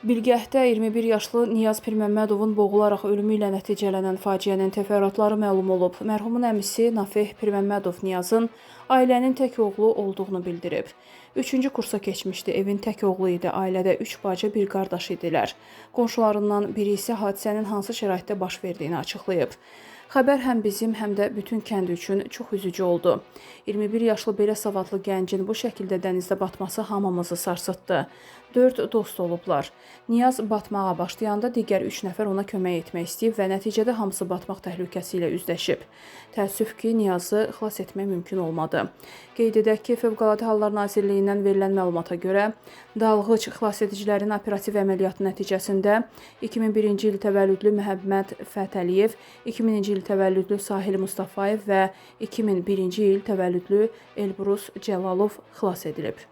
Bilgəhdə 21 yaşlı Niyaz Pirməmmədovun boğularaq ölümü ilə nəticələnən faciənin təfərrüatları məlum olub. Mərhumun əmisi Nafeh Pirməmmədov Niyazın ailənin tək oğlu olduğunu bildirib. 3-cü kursa keçmişdi, evin tək oğlu idi. Ailədə 3 bacı, bir qardaş idilər. Qonşularından biri isə hadisənin hansı şəraitdə baş verdiyini açıqlayıb. Xəbər həm bizim, həm də bütün kənd üçün çox üzücü oldu. 21 yaşlı belə savadlı gəncin bu şəkildə dənizdə batması hamımızı sarsıtdı. 4 dost olublar. Niyaz batmağa başlayanda digər 3 nəfər ona kömək etmək istəyib və nəticədə hamısı batmaq təhlükəsi ilə üzləşib. Təəssüf ki, Niyazı xilas etmək mümkün olmadı. Qeyd edək ki, Fövqəladə Hallar Nazirliyindən verilən məlumata görə dalğıc xilasedicilərin operativ əməliyyatı nəticəsində 2001-ci il təvəllüdlü Məhəmməd Fətəliyev, 2000-ci il təvəllüdlü Sahil Mustafayev və 2001-ci il təvəllüdlü Elbrus Cəlalov xilas edilib.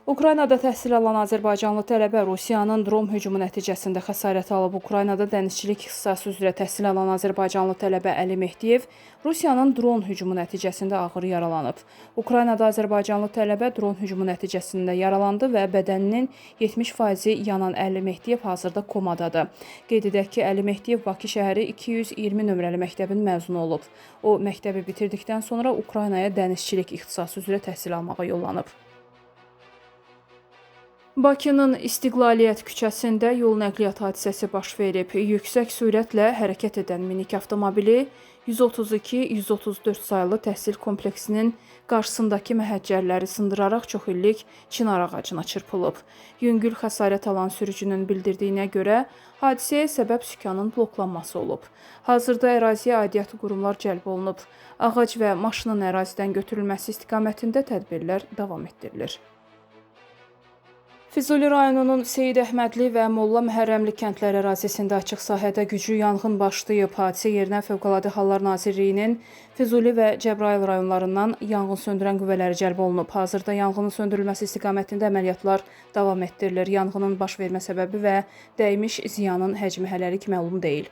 Ukraynada təhsil alan Azərbaycanlı tələbə Rusiyanın dron hücumu nəticəsində xəsarət alıb. Ukraynada dənizçilik ixtisası üzrə təhsil alan Azərbaycanlı tələbə Əli Mehdiyev Rusiyanın dron hücumu nəticəsində ağır yaralanıb. Ukraynada Azərbaycanlı tələbə dron hücumu nəticəsində yaralandı və bədəninin 70%-i yanan Əli Mehdiyev hazırda komadadır. Qeyd edək ki, Əli Mehdiyev Bakı şəhəri 220 nömrəli məktəbin məzunu olub. O, məktəbi bitirdikdən sonra Ukraynaya dənizçilik ixtisası üzrə təhsil almağa yollanıb. Bakının İstiqlaliyyət küçəsində yol nəqliyyat hadisəsi baş verib. Yüksək sürətlə hərəkət edən minik avtomobili 132-134 sayılı təhsil kompleksinin qarşısındakı məhəccərləri sındıraraq çox illik çinar ağacına çırpılıb. Yüngül xəsarət alan sürücünün bildirdiyinə görə hadisəyə səbəb sükanın bloklanması olub. Hazırda əraziyə aidiyyatı qurumlar cəlb olunub. Ağac və maşının ərazidən götürülməsi istiqamətində tədbirlər davam etdirilir. Füzuli rayonunun Seyid Əhmədli və Molla Məhərrəmli kəndləri ərazisində açıq sahədə güclü yanğın başlayıb. Hadisə yerinə Fövqəladə Hallar Nazirliyinin Füzuli və Cəbrayıl rayonlarından yanğın söndürən qüvvələri cəlb olunub. Hazırda yanğının söndürülməsi istiqamətində əməliyyatlar davam etdirilir. Yanğının baş vermə səbəbi və dəymiş ziyanın həcmi hələlik məlum deyil.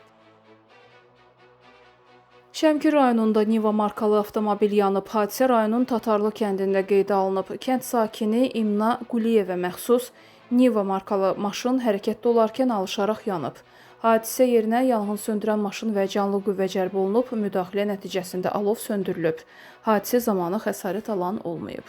Şəmkir rayonunda Niva markalı avtomobil yanıb. Hadisə rayonun Tatarlı kəndində qeydə alınıb. Kənd sakini İmna Quliyevə məxsus Niva markalı maşın hərəkətdə olarkən alışaraq yanıb. Hadisə yerinə yanğın söndürən maşın və canlı qüvvə cəlb olunub. Müdaxilə nəticəsində alov söndürülüb. Hadisə zamanı xəsarət alan olmayıb.